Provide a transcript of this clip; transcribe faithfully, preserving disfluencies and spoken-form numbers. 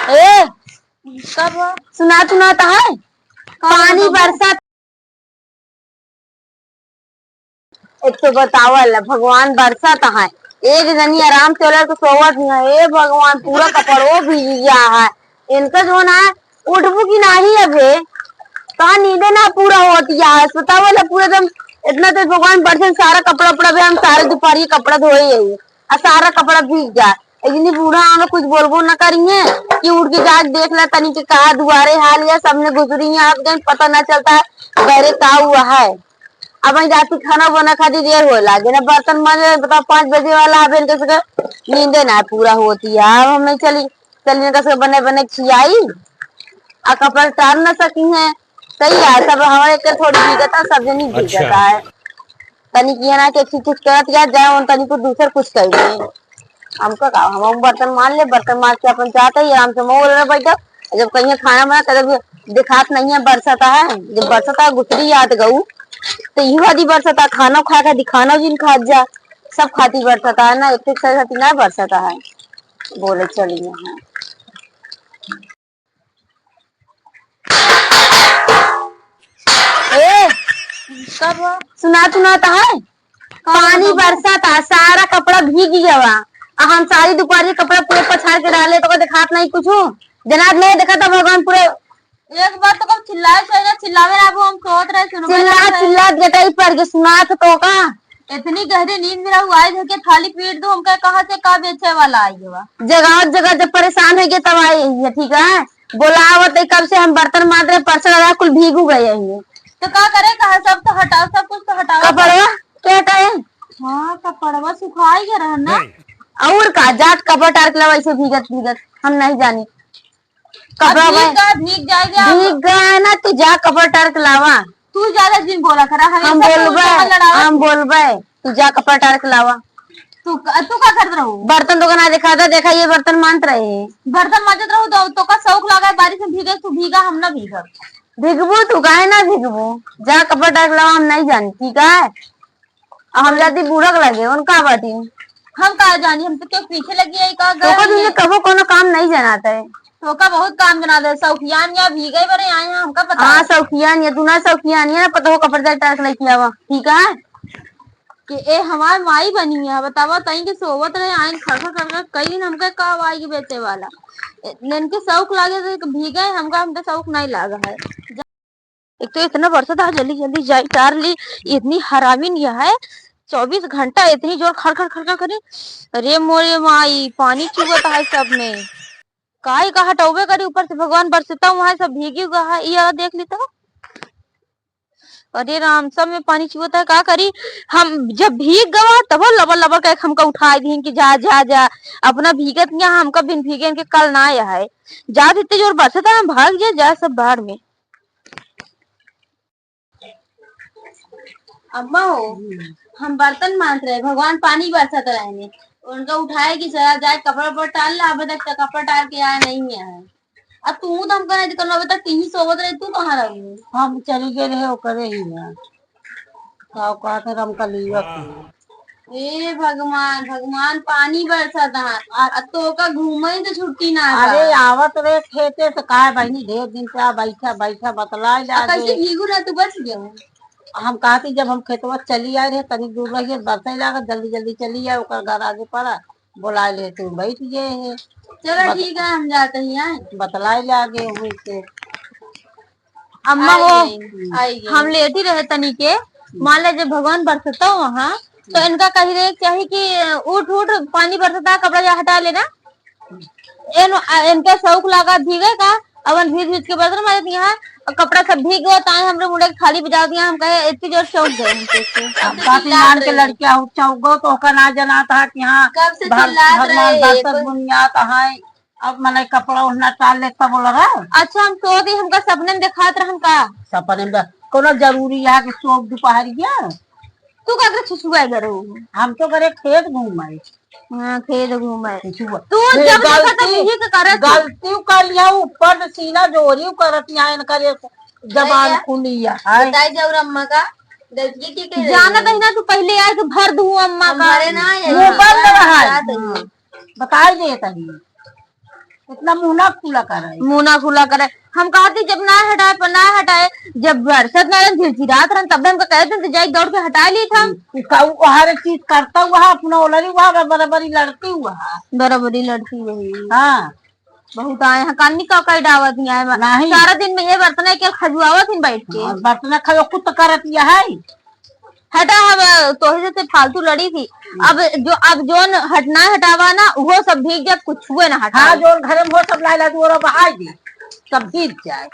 ए, कब? सुनात, सुनात है? पानी बरसत। एक तो बतावल, भगवान बरसत है, एक जनी आराम से ओलर के सोवत है, हे भगवान, पूरा कपड़ो भीग गया है। इनका जो ना, उठबू कि नाही अबे, कहा नींदे ना पूरा होती है। बतावल, पूरा एकदम इतना तेज भगवान बरसे, सारा कपड़ा उपड़ा भी, हम सारे दोपहर के कपड़ा धोए यही, और सारा कपड़ा भीग जाए। इतनी बूढ़ा हमें कुछ बोलबो न करिए कि उठ के जाके देख ले तनी के कहा दुआरे हाल या सबने गुजरी है, आप गए पता ना चलता है घरे का हुआ है। अब हम जाती खाना बना खाती देर हो लागे ना, बर्तन मांजे बताओ पाँच बजे वाला, अब इनके सके नींदे ना पूरा होती है। अब हमें चली, चली इनका सके बने बने खियाई, आ कपड़ा टार न सकी है। सही है, सब हमारे के थोड़ी भीगता, सब जनी अच्छा। भीगता है। तनी किया ना कि अच्छी कुछ करत या जाए, उन तनी को दूसर कुछ कर दे। हमका का, हम बर्तन मार ले, बर्तन मार के अपन जाते ही आराम से मुंह ओढ़े बैठो। जब कहीं खाना बना, तब दिखात नहीं है, बरसता है। जब बरसता है, गुठरी याद गऊ, तो इही वादी बरसता, खाना खा के दिखाना जिन खात जा, सब खाती बरसता है ना, एक एक साथ खाती ना बरसता है। बोले चलिए हाँ। ए, कब? सुनात, सुनात है? पानी बरसत है, सारा कपड़ा भीग गवा। आ हम सारी दुपहर के कपड़ा पूरे पछाड़ के डाले, तो दिखात नहीं कुछ। जनात नहीं देखा था भगवान पूरे। एक बार तो कब चिल्लाए, सही चिल्लावे ना, वो हम सोत रहे, सुनबे चिल्ला, ना रहे। चिल्ला, गटाई पर के सुनात तो का? इतनी गहरी नींद में रहू, आए धके थाली पीट दू, हमका कहाँ से का बेचे वाला आई गवा। जगह, जगह जब परेशान हो गए तब आई है, ठीक है? बोलावत है कब से, हम बर्तन मांज रहे, परसों लगा कुल भीगू गए हैं। तो का करे, कहा सब तो हटाओ, सब कुछ तो हटाओ। कपड़वा के हटाए? हाँ, कपड़वा सुखाई गया रहा ना। नहीं। और का, जात कपड़ टार के लावा, ऐसे भीगत भीगत, हम नहीं जानी। अब कपड़ा भीग भाई, गया, भीग जाएगा। भीग गया है ना, तू जा कपड़ा टार के लावा। तू ज्यादा दिन बोला करा, हम हमेशा तू बोलबे, जगह लड़ावा हम तू। बोलबे, तू जा कपड़ा टार के लावा। तू क-, तू का करत रहू? बर्तन तो ना देखा था, देखा ये बर्तन मांजत रहे। बर्तन मांजत रहू तो, तो का शौक लागा है बारिश में भीगे, तू भीगा, हम ना भीगब। भीगबू तू, काहे ना भीगबू? जा कपड़ा टार के लावा, हम नहीं जानी, ठीक है? अब हम जाती बूढ़ा के लगे, उनका बाटी। हम का जानी, हम तो क्यों पीछे लगी है, का तो कर गई तुझे है? कबो कोनो काम नहीं जनाता है। तो का बहुत काम जना दे, शौकियान या भीगे बरे आए हैं, हमका पता हाँ, है। शौकियान या, तू ना शौकियान या, पता हो कपड़ा टार के लेके आवा, ठीक है? कि ए हमार माई बनी है, बतावा, तई के सोवत रहे, आइन खड़खड़ खड़खड़, कई दिन हमके का आई के बेचे वाला। ए, इनके शौक लागे तो भीगे, हमका, हमका शौक नहीं लागा है। एक तो इतना बरसत है, जल्दी जल्दी जाई टार ली, इतनी हरामी नहीं है, चौबीस घंटा इतनी जोर खड़खड़ खड़खड़ करे। अरे मोरे माई, पानी चुवत है सब में। काई का हटौबे करी, ऊपर से भगवान बरसता हुआ है, सब भीगी हुआ है, ये देख ली तो। अरे राम, सब में पानी चुवत है, का करी? हम जब भीग गवा, तब लबर लबर कह के हमका उठाए दीन कि जा, जा, जा, अपना भीगत नहीं, हमका बिन भीगे इनके कल ना आया है। जा, इतने जोर बरसत है, हम भाग जा, जा सब बाढ़ में। अम्मा हो, हम बर्तन मांज रहे, भगवान पानी बरसत रहे ने, उनका उठाए कि चला जाए, कपड़ा उपड़ा टार ला, अबे तक तो कपड़ा टार के आए नहीं है। अब तू तो हमका नहीं दिखल, अबे तक टीवी सोवत रहे, तू कहाँ रही? हम चली गए रहे, ओकरे ही ना। का कहते रमकलिया की। ए भगवान, भगवान, पानी बरसत है, आ, आ तोका घूमे तो छुट्टी ना बा। अरे, आवत रहे खेते से, काहे बहिनी, ढेर दिन से आ, बैठा, बैठा, बतलाए आ, लागे। कैसे भीगू ना, तू बच गया? हम कहती, जब हम खेतवा चली आए रहे, तनी दूर रहिए, बरसे लागे, जल्दी, जल्दी चली आए, ओकर घर आगे पड़ा, बोला ले, तू बैठ गए हैं। चलो, बत- ठीक है, हम जाते हैं, आए। बतलाए लागे, वहीं से। अम्मा आई वो गई, आई गई। हम लेटी रहे तनी के, मान ले जब भगवान बरसता वहाँ, तो इनका कही रहे चाहिए कि उठ, उठ, पानी बरसता, कपड़ा जा हटा लेना। इन, इनके शौक लागा भीगे का, अपन भीज भीज के बर्तन मारत यहाँ, और कपड़ा सब भीग गया, ताए हमरे मुंडे के थाली बजा दिया, हम कहे, "इतनी जोर शौक गए हम तो।" हम कहती, "नान के लड़किया हो, चौक गो तो ओका ना जनात है कि हाँ, कब से भग-, चिल्लात भगवान रहे, बरसत कोई बुनियात है।" अब मने कपड़ा ओढ़ना टाल ले तब लगा। अच्छा, हम सो गई, हमका सपने में देखात रहन का? सपने में देख-, कोनो जरूरी है कि सो दोपहरिया? तू का करे छुछुआ करे हो? हम तो करे खेत घूमे। हाँ, खेत घूमे। छुछुआ। तू ए, जब देखा तब गलती, यही तो करत हो। गलती कर लिया, ऊपर से सीना जोरी करत यहाँ इनका ये जबान अरे, खुली है। बताई जाऊ अम्मा का गलती के, के जाना कहीं ना, तू पहले आए तो भर दूँ अम्मा हम का। भरे ना आए, मुंह बंद रहा है। बता दे। हाँ। बताई दे तनी। इतना मुंह ना खुला करे। मुंह ना खुला करे। हम कहती जब ना हटाए पर ना हटाए, जब बरसत ना रहन, झिरझिरात रहन, तब हमका कहते तो जाई दौड़ के हटा ली था। हम्म, उसका वो हर एक चीज करता हुआ है, अपना ओलरी हुआ है, बराबरी लड़ती हुआ है। बराबरी लड़ती हुई। हाँ। बहुत आए हैं, कानी का कई डावत नहीं आए बा। नहीं। सारा दिन में ये बर्तन है के खजुआवत ही बैठ के। हाँ, बर्तन खजुआ कुछ तो करत यह है। हटा, अब तोहे से फालतू लड़ी थी। अब जो, अब जोन हटना हटावा ना, वो सब भीग जात, कुछ हुए ना हटावा। हाँ, जोन घरे में हो सब लाई लाई, वो बहाई दे, सब भीग जाए।